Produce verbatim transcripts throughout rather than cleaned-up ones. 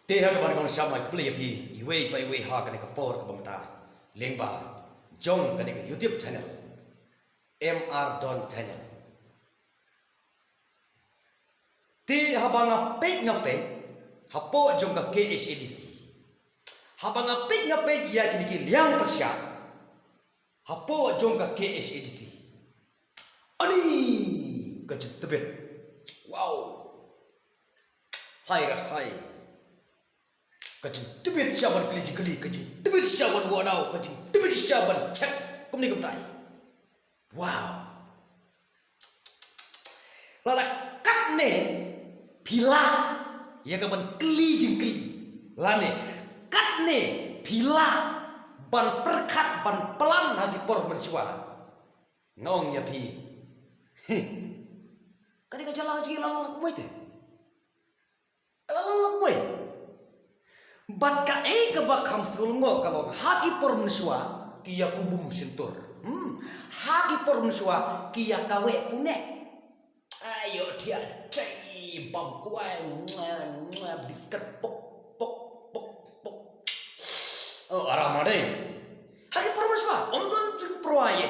Te ha kaban kong sham ai khublei ïa phi iwei pa iwei ha kane ka por kaba mynta lyngba jong kane ka YouTube channel, M R Don Channel. Te haba nga peit nga peit hapoh jong ka K H A D C, haba nga peit nga peit ïa kine ki liang pyrshah hapoh jong ka K H A D C, ani ka jingtbit. Wow. Hai ra hai. Ka jingtbit sha ban kylli jingkylli, ka jingtbit sha ban wad daw, ka jingtbit sha ban check kumne kumtai. Wow. Lada katne phi lah ïa ka ban kylli jingkylli, lane katne phi lah ban pyrkhat ban plan ha ki por mynshuwa, nga ong ïa phi, kane ka jylla ka jingïalang lang kumwei te. Ka la long kumwei. Bad kaei kaba kham sngewlyngngoh ka long ha ki por mynshuwa ki ïa kubum shyntur. Hmm. Ha ki por mynshuwa ki ïa kaweh pune. Ayo thiah chai bam kwai, mwa, mwa, biscuit pok pok pok pok. Oh, aram dei. Ha ki por mynshuwa ym don jingpyrwa ïa.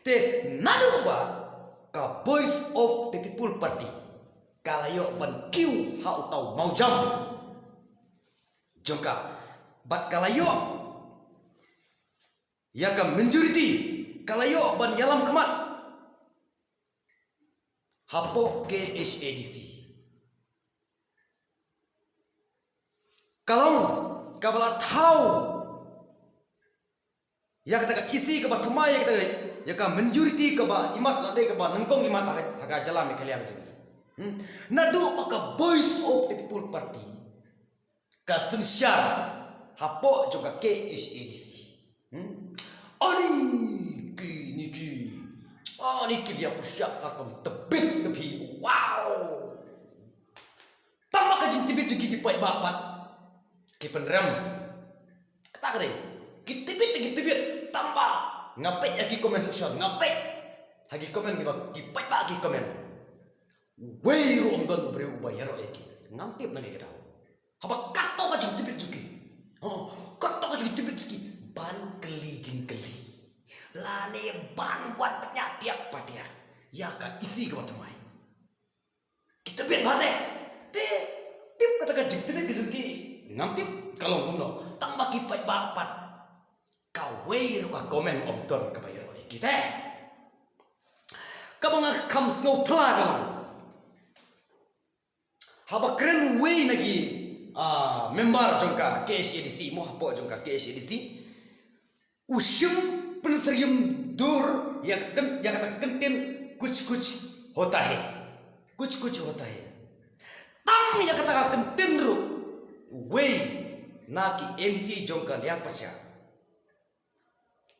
Te naduh ba ka Voice of the People Party ka la ïoh ban kiew ha uta u mawjam jong ka, bad ka la ïoh ïa ka majority, ka la ïoh ban ïalam khmat hapoh K H A D C. Ka long kaba la thaw ïa kata ka isi kaba thymmai, ïa kata ka, ïa ka majority kaba imat, lane kaba nyngkong imat ha ka jylla Meghalaya ka jong ngi. Hmm? Naduh ba ka Voice of the People Party ka synshar hapoh jong ka K H A D C. Hmm? Ani ki ni ki. Ani ki liang pyrshah ka kam tbit na phi. Wow. Tang ba ka jingtbit jong ki, ki paidbah pat ki pynrem. Kata ka dei, ki tbit, ki tbit. Tang ba nga peit ha ki comment section, nga peit ha ki comment kiba ki paidbah ki comment. Wei ruh ym don u briew uba ïaroh ïa ki. Ngam tip na ki ka daw. Haba kato ka jingtbit jong ki. Oh, kato ka jingtbit jong ki ban kylli jingkylli, lane ban wad bniah tiak patiak ïa ka isi kaba thymmai. Ki tbit bha te. Te tip kata ka jingtbit ka jong ki, ngam tip ka long kumno. Tang ba ki paidbah pat kawei ruh ka comment ym don kaba ïaroh ïa ki te. Kaba nga kham sngewphylla ka long, haba kren uwei na ki, ah, member jong ka K H A D C, mo, hapoh jong ka K H A D C, u shim pynsyriem dur ïa ka kyn-, ïa kata ka kyntien kuch kuch hota hai. Kuch kuch hota hai. Tang ïa kata ka kyntien ruh uwei na ki M C jong ka liang pyrshah,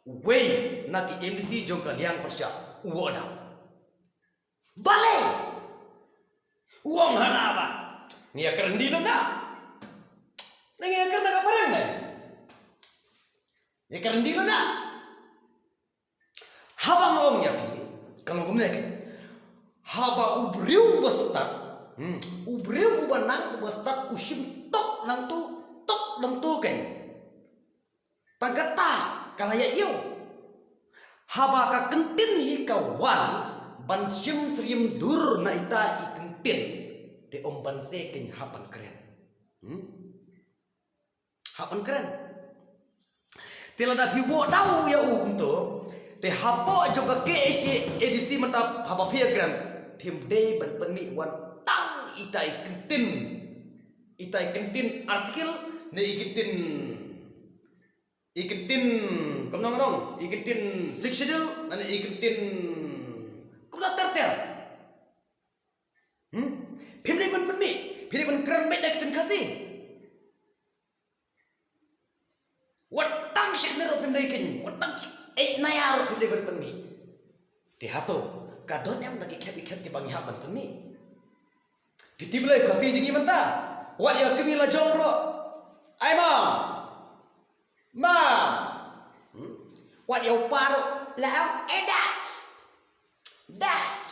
uwei na ki M C jong ka liang pyrshah u wad daw. Balei? U ong hana ba ngi ïa kren dih lut na. Ngi ïa kren da ka phareng ne, ïa kren dih lut na. Haba nga ong ïa phi, ka long kumne kein. Haba u briew uba stad, hmm, u briew uba nang uba stad u shim tok nangto, tok nangto kein. Tang kata ka la ïa ïew. Haba ka kyntien hi ka wan ban shim syriem dur na ita i kyntien, te ym banse kein hap ban kren. Hmm? Hap ban kren. Te lada phi wad daw ïa u kumto, te hapoh jong ka K H A D C mynta haba phi ïa kren, phim dei ban pynmih wan tang ita i kyntien. Ita i kyntien article, ne i kyntien, i kyntien, kumno nga ong, i kyntien Sixth Schedule, ne i kyntien kumno ter ter. Hmm? Phim dei ban pynmih, phi dei ban kren beit da ki ktien Khasi. Wat tang shi khyndiat ruh phim dei kein, wat tang shi, eh, naya ruh phim dei ban pynmih. Te hato ka don em na ki khep ki khep kiba ngi hap ban pynmih? Phi tip lei Khasi jong ngi mynta, wat ïa ka kmie la jong ruh, ai mam, mam. Hmm? Wat ïa u pa ruh la ong, eh, dad, dad.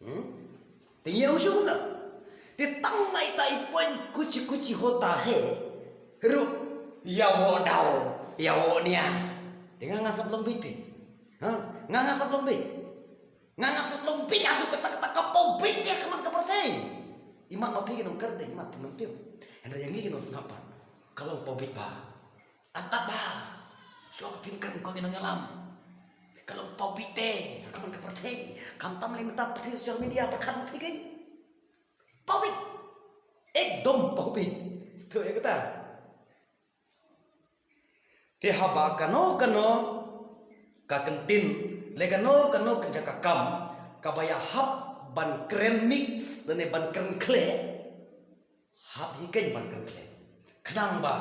Hmm? Te ngi ong shuh kumno? Te tang lai ta i point kuchi kuchi hota hai. Ruh, ya wo dau, ya wo nia. Te nga nga sap long bit pe. Ha? Nga nga sap long bit. Nga nga sap long bit, atu kata kata ka pau bit ya ka man ka pyrthei. Imat ma phi ki nongkren de, imat phi nongtim. Hynrei ya ngi ki nongsngap pat, ka long pau bit ba. Atat ba. Shuwa phi kren ko ki nongïalam. Ka long pau bit te, ka man ka pyrthei. Khamtam lei mynta pyrthei social media, pyrkhat ma phi kein. Pau bit. Ekdom pau bit. Sdang ïa kata. Te haba kano kano ka kyntien, lane kano kano ka jaka kam, kaba ïa hap ban kren mix, lane ban kren khleh, hap hi kein ban kren khleh. Khnang ba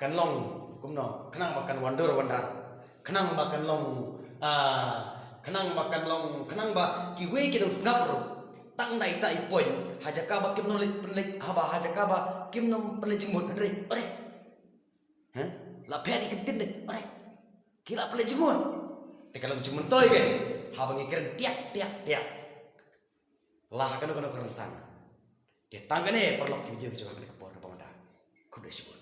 kan long, kumno, khnang ba kan wandur wandar. Khnang ba kan long, ah, khnang ba kan long, khnang ba kiwei ki nongsngap ruh. Tang da ita i point, ha jaka ba kim nang leit pynleit, haba ha jaka ba kim nang pynleit jingmut, hynrei, ore. Ha? La phet i kyntien de, ore. Ki la pynleit jingmut. Te ka long jingmyntoi kein. Haba ngi kren tiak, tiak, tiak. La ha kano kano ka rynsan. Te tang kane paralok ki video ki jong nga kane ka por kaba mynta. Khublei shibun.